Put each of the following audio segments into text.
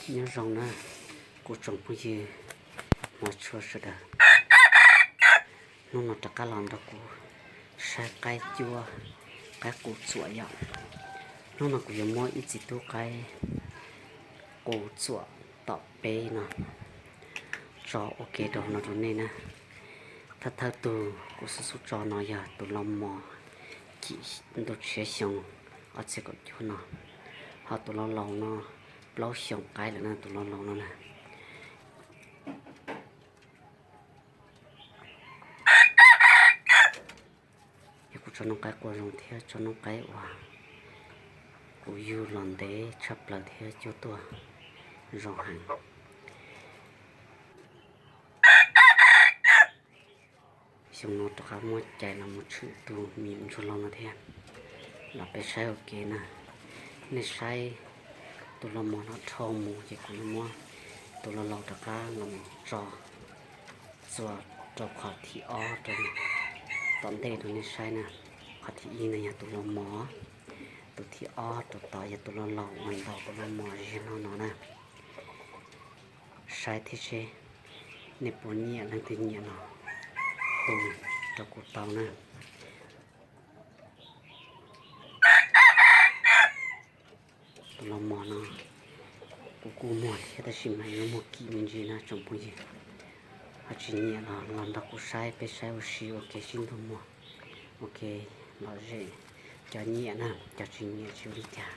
Nyob zoo na, kuv tsoom phooj ywg hmov tshua sawv daws, hnub no rov qab los nrog kuv saib qaib cuab, qaib qus txuam yom. Hnub no kuv yuav muab ib txiv tub qaib qus txuam tom peb no tso ua ke rau no rau nej na. Thawj thawj tug kuv xub xub tso no yog tus los mos cim ntu tshiab xyoo ob txhiab kaum cuaj no, ho tus los laus no plaub xyoos qaib lawm na, tus los laus no na. Yog kuv tso noob qaib quaj zoo thiab tso noob qaib uas kuv yug los ntev tshaj plaws thiab cuab tuaj zoo heev. Xyoo no rov qab muab cais los mus tshwm tus me ntsuag laus no thiab, los peb saib ua ke na. Nej saib tus los mos no dhau mus ces kuv yuav muab tus los laus rov qab los mus tso txuas rau qhov thib ob rau tom ntej rau nej saib na. Qhov thib ib no yog tus los mos, tus thib ob rau tod yog tus los laus uas ntaus tus los mos ziag no no na. Saib thiab seb nej puas nyiam, leej twg nyiam los hu rau kuv tau na. Tus los mos no kuv kuj muag thiab tab sis mas yuav muag kim me ntsis na tsoom phooj ywg. Ho tsis nyiam los los nrog kuv saib, peb saib ua si ua ke sib ntuj muag ua ke lom zem. Cov nyiam na, cov tsis nyiam tsis ua li cas.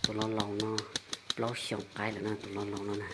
Tus los laus no plaub xyoos qaib lawm na, tus los laus no na.